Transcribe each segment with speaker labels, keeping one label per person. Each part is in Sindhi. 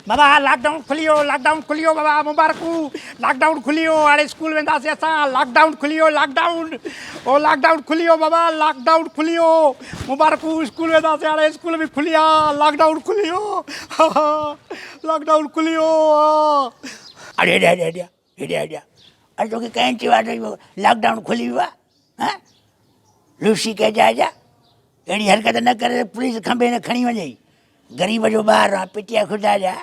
Speaker 1: بابا لاڪ ڊائون کلي ويو لاڪ ڊائون کلي ويو بابا مبارڪون لاڪ ڊائون کلي ويو هاڻي اسڪول وينداسين اسان لاڪ ڊائون کلي ويو لاڪ ڊائون او لاڪ ڊائون کلي ويو بابا لاڪ ڊائون کلي ويو مبارڪون اسڪول وينداسين هاڻي اسڪول به کلي ويا لاڪ ڊائون کلي ويو لاڪ ڊائون کلي ويو.
Speaker 2: اڙي هيڏي هيڏي هيڏي هيڏي هيڏي اڙي توکي ڪنهن چيو آهي ته لاڪ ڊائون کلي ويو آهي ها لوسي ڪنهن جاء جا اهڙي حرڪت نه ڪر ته پوليس کنڀي نه کڻي وڃئي غريب جو ٻار آ پٽيا خدا جا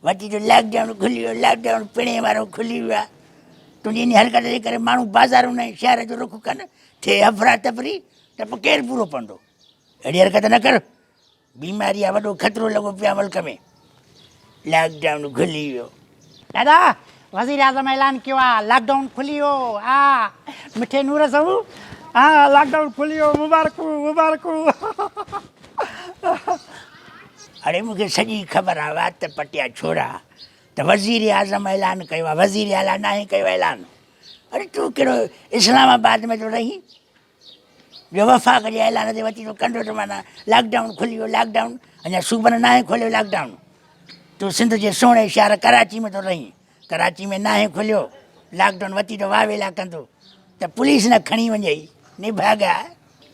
Speaker 2: وتي جو لاڪ ڊائون کلي ويو لاڪ ڊائون پڻي وارو کلي ويو آ تنهنجي ان حرڪت جي ڪري ماڻهو بازارون ۽ شهر جو رخ ڪن ٿئي افرا تفري ته پوء ڪير پورو پوندو اهڙي حرڪت نه ڪر بيماري آ وڏو خطرو لڳو پيو آ ملڪ ۾ لاڪ ڊائون کلي ويو.
Speaker 1: دادا وزير اعظم اعلان ڪيو آ لاڪ ڊائون کلي ويو آ مٺي نور سو ها لاڪ ڊائون کلي ويو مبارڪون مبارڪون.
Speaker 2: اڙي مونکي سڄي خبر آ وات پٽيا ڇورا ته وزير اعظم اعلان ڪيو آ وزير اعليٰ ناهي ڪيو اعلان اڙي تون ڪهڙو اسلام آباد ۾ ٿو رهين جو وفاق جي اعلان تي وتي ٿو ڪنڊو ته معنيٰ لاڪ ڊائون کلي ويو لاڪ ڊائون اڃا صوبن ناهي کوليو لاڪ ڊائون تون سنڌ جي سهڻي شهر ڪراچي ۾ ٿو رهين ڪراچي ۾ ناهي کليو لاڪ ڊائون وتي ٿو واويلا ڪندو ته پوليس نه کڻي وڃئي نڀاڳا.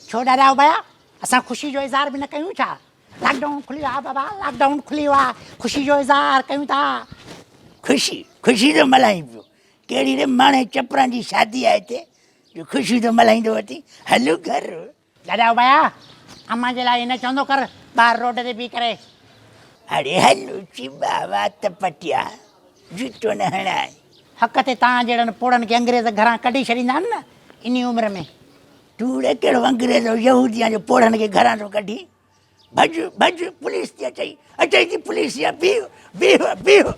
Speaker 1: ڇو ڏاڏا ابايا اسان خوشي جو اظهار به نه ڪيون ڇا لاڪ ڊائون کلي ويو آ بابا لاڪ ڊائون کلي ويو آ خوشي جو اظهار ڪيون ٿا.
Speaker 2: خوشي خوشي ٿو ملهائين پيو ڪهڙي ري ماڻهي چپران جي شادي آهي هتي جو خوشيون ٿو ملهائيندو وتين هلو گهر.
Speaker 1: ڏاڏا ابايا امان جي لاء ائين نه چوندو ڪر ٻاهر روڊ تي بيهي ڪري.
Speaker 2: اڙي هلو چٻا وات پٽيا جوتو نه هڻائي.
Speaker 1: حق تي توهان جهڙن پوڙهن کي انگريز گهران ڪڍي ڇڏيندا آهن نه انهي عمر ۾.
Speaker 2: تون اڙي ڪهڙو انگريز يهودي آهين جو پوڙهن کي گهران ٿو ڪڍين. ڀڄ ڀڄ پوليس ٿي اچئي اچئي ٿي پوليس يا بيهه بيهه بيهه.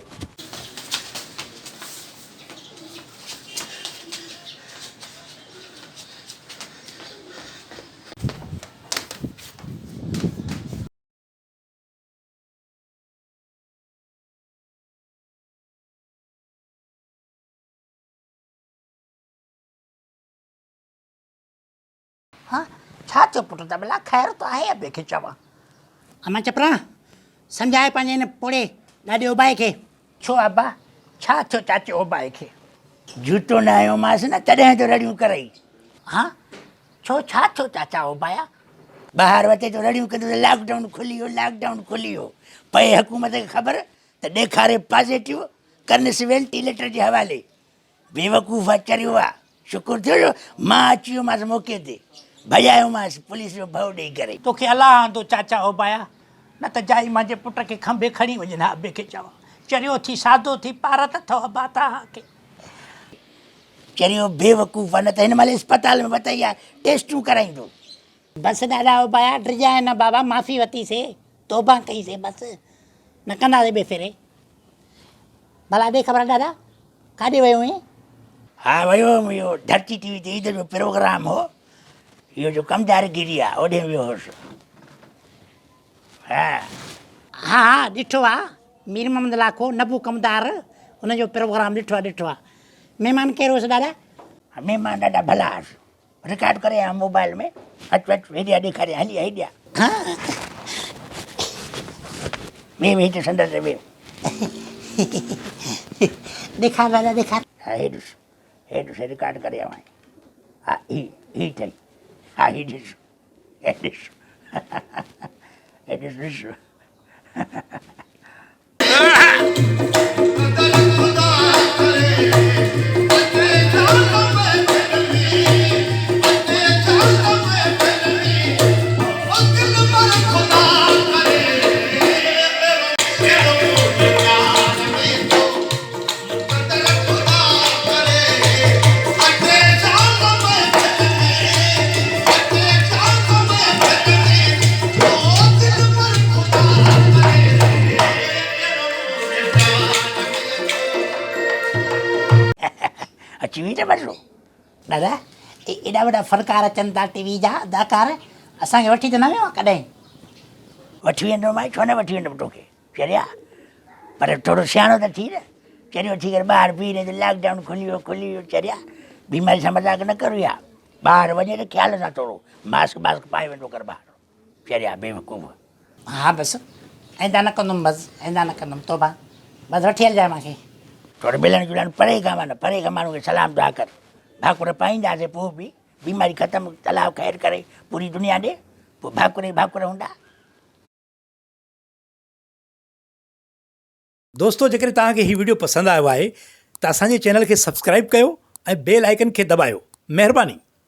Speaker 1: ها ڇا ٿيو پٽ دٻلا خير ته آهي ابي کي چوان. امان چپران سمجهاء پنهنجي هن پوڙهي ڏاڏي اوبائي کي.
Speaker 2: ڇو ابا ڇا ٿيو چاچي اوبائي کي. جوتو نه هنيومانس نه تڏهن ٿو رڙيون ڪرئي.
Speaker 1: ها ڇو ڇا ٿيو چاچا اوبايا.
Speaker 2: ٻاهر وتي ٿو رڙيون ڪندو ته لاڪ ڊائون کلي ويو لاڪ ڊائون کلي ويو. پئي حڪومت کي خبر ته ڏيکاري پازيٽو ڪرنس وينٽيليٽر جي حوالي. بيوقوف آ چريو آ شڪر ٿيو جو مان اچي ويومانس موقعي تي ڀڄايومانس پوليس جو ڀؤ ڏئي ڪري.
Speaker 1: توکي الله آندو چاچا اوبايا نه ته جائي مانجي پٽ کي کنڀي کڻي وڃن ها ابي کي چوان چريو ٿي سادو ٿي پارت اٿو ابا توهان کي.
Speaker 2: چريو بيوقوف آ نه ته هن مهل اسپتال ۾ وتئي آ ٽيسٽون ڪرائيندو.
Speaker 1: بس ڏاڏا اوبايا ڊڄائي نه بابا معافي وتي سي توبه ڪئي سي بس نه ڪنداسي ٻئي ڦيري. ڀلا ڏي خبر ڏاڏا ڪاڏي ويو هئين؟
Speaker 2: ها ويو هيم اهو ڌرتي ٽي وي تي عيد جو پروگرام هو اهو جو ڪمدار گيري آ اوڏي ويو هوس ها.
Speaker 1: ها ها ڏٺو آ مير محمد لاکو نبو ڪمدار ان جو پروگرام ڏٺو آ ڏٺو آ مهمان ڪير هوس ڏاڏا؟
Speaker 2: ها مهمان ڏاڍا ڀلا هئس رڪارڊ ڪري آيم موبائل ۾ اچ اچ هيڏي آ ڏيکاريان هلي آ هيڏي آ. ويهه ويهه هتي سندر تي ويهه.
Speaker 1: ڏيکار دادا ڏيکار.
Speaker 2: ها هي ڏس هي ڏس رڪارڊ ڪري آيو آهيان ها هي هي اٿئي ها هي ڏس هي ڏس هي ڏس ڏس. اچي وئي نه مزو.
Speaker 1: دادا ايڏا وڏا فنڪار اچن ٿا ٽي وي جا اداڪار اسان کي وٺي ته نه ويو آهي ڪڏهن.
Speaker 2: وٺي ويندومانء ڇو نه وٺي ويندم توکي چريا پر ٿورو سياڻو ته ٿي نه چريو ٿي ڪري ٻاهر بيهي رهين ته لاڪ ڊائون کلي ويو کلي ويو چريا بيماري سان مذاق نه ڪر يا ٻاهر وڃي ته خيال سان ٿورو ماسڪ باسڪ پائي ويندو ڪر ٻاهر چريا بيوقوف.
Speaker 1: ها بس آئنده نه ڪندم بس آئنده نه ڪندم توبه بس وٺي هلجانء مان کي.
Speaker 2: ٿورو ملڻ جلڻ پري کان معنيٰ پري کان ماڻهو کي سلام دعا ڪر ڀاڪر پائينداسين پوء به بيماري ختم الله خير ڪري پوري دنيا ڏي پوء ڀاڪر ئي ڀاڪر هوندا.
Speaker 3: دوستو جيڪڏهن توهان کي هي وڊيو پسند آيو آهي ته اسان جي چينل کي سبسڪرائيب ڪيو ۽ بيل آئيڪن کي دٻايو مهرباني.